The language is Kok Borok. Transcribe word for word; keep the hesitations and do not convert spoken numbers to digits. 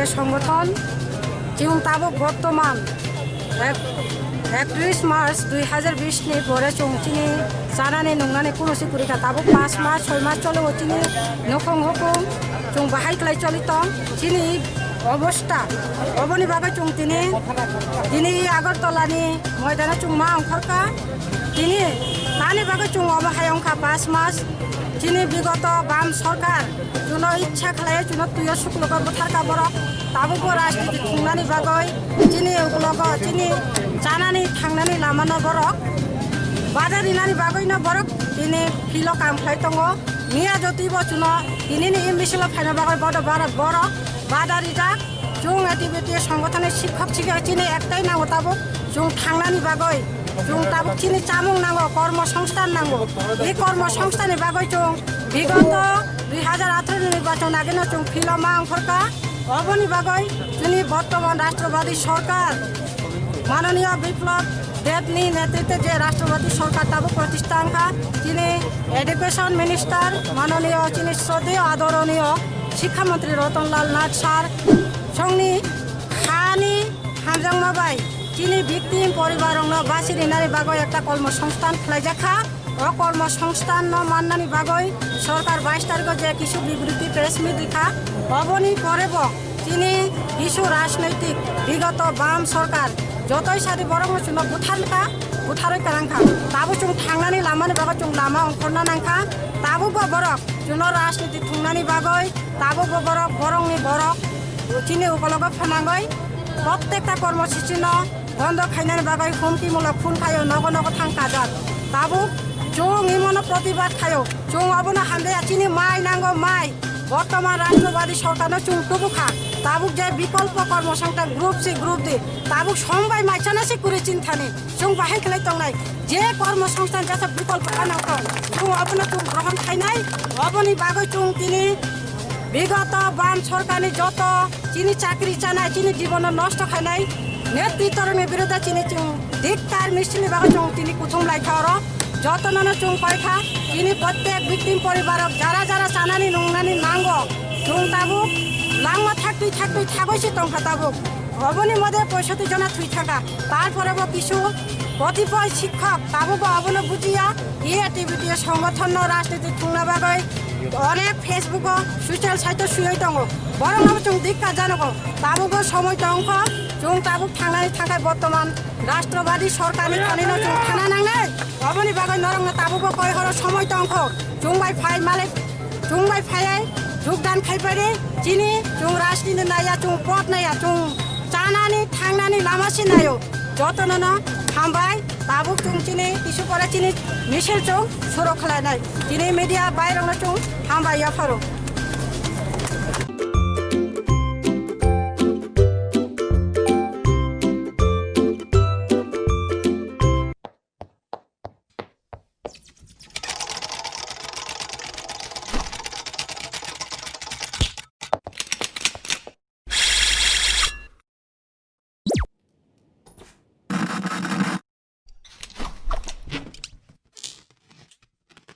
Songgothon, chwng tabuk bortoman ek-, ekatris March dui hazar bish ni pore chwng chini chanani nungnani kuno si kwrwi kha. Tabuk panch mas, soi mas choli o chini nukhung hukhung chwng bahai khlai choli tong. Chini obostha, oboni bagwi chwng tini, tini Agartala ni moidano chwng ma ongkhor kha. Tini tani bagwi chwng obo hai wngkha panch mas. Chini bigoto bam sorkar chuno ichha khlaiwi chuno tuio suklogo bwtharkha borok. Tabukbo rajniti thungnani bagwi chini uklogo chini chanani thangnani lamano borok bada rinani bagwino borok tini philo kam khlai tongo. Miya jotwibo chuno tinini e misilo phaina bagwi bodo bara borok bada rijak. Chwng A T B T songgothoni sikhok sikha chini ektai nango tabuk chwng thangnani bagwi. Chwng tabuk chini chamung nango, kormo songsthan nango. E kormo songsthanni bagwi chwng bigoto dui hazar atharo ni nirbachon ageno chwng philo ma ongkhorkha. Oboni bagwi chini bortoman Rashtrobadi Sorkar, Mananiya Biplab Debni netritwe je Rashtrobadi Sorkar tabuk protistha wngkha, chini Education Minister, Mananiya chini Shraddheya Adoroniya Shikha Mantri Ratan Lal Nath Sir, chwngni hani hamjakma bai chini victim poribar rokno basi rinani bagwi ekta kormo songsthan khlaijak kha. O kormo songsthan no mannani bagwi sorkar bais tarikh o je kisu bibriti press meet rikha, oboni pore bo chini kisu rajnaitik bigoto bam sorkar jotoi sadi borok no chuno butharkha, butharwi kwrang kha. Tabuk chwng thangnani lamani bagwi chwng lama ongkhorna nangkha. Tabuk bo borok chuno rajniti thungnani bagwi, tabuk bo borok borokni borok chini ukologo phanangwi prottekta kormo sisi no bondo khainani bagwi humki mulok phone khaio, nogo nogo thang kajak. Tabuk chwng imono protibad khaio, chwng obono hamjaya, chini mai nango mai. Bortoman Rashtrobadi Sorkarno chwng tubukha. Tabuk je bikolpo kormo songsthan group C, group D, tabuk sombai maisana se kwrwi chinthani chwng bahai khlai tongnai. Je kormo songsthan jasa bikolpo khanang tong, chwng obono chwng grohon khainai. Oboni bagwi chwng tini bigoto bam sorkarni joto chini chakri chanai, chini jibono nosto khainai netritworokni birudhe chini chwng dik tar misilni bagwi chwng tini kuthum lai kha oro. Jotonono chwng koi kha, chini prottek victim poribarok jara jara chanani nungnani nango, chwng tabuk langma thaktwi thaktwi thagwi se tong kha tabuk. Oboni mode poisoti jona thwi thaka. Tarpore bo kisu kotipoi sikhok tabuk bo obono bujiya, E A T B T songgothonno rajniti thwngna bagwi onek Facebook o social site o swiwi tongo. Borok no chwng dikka janogo. Tabuk bo somoi tongkho, chwng tabuk thangnani thangkhai bortoman Rashtrobadi Sorkarni thani no chwng thana nangnai. Oboni bagwi norok no tabuk bo koi horo somoi tongkho. Chwng bai phai malik Chwng bai phaiwi jogdan khai pari, chini chwng rajniti naiya, chwng pot naiya, chwng chanani thangnani lama se naio. Jotonono hambai, tabuk chwng chini kisu pore chini misil chwng suru khlainai. Chini media bairokno chwng hambai yapharo.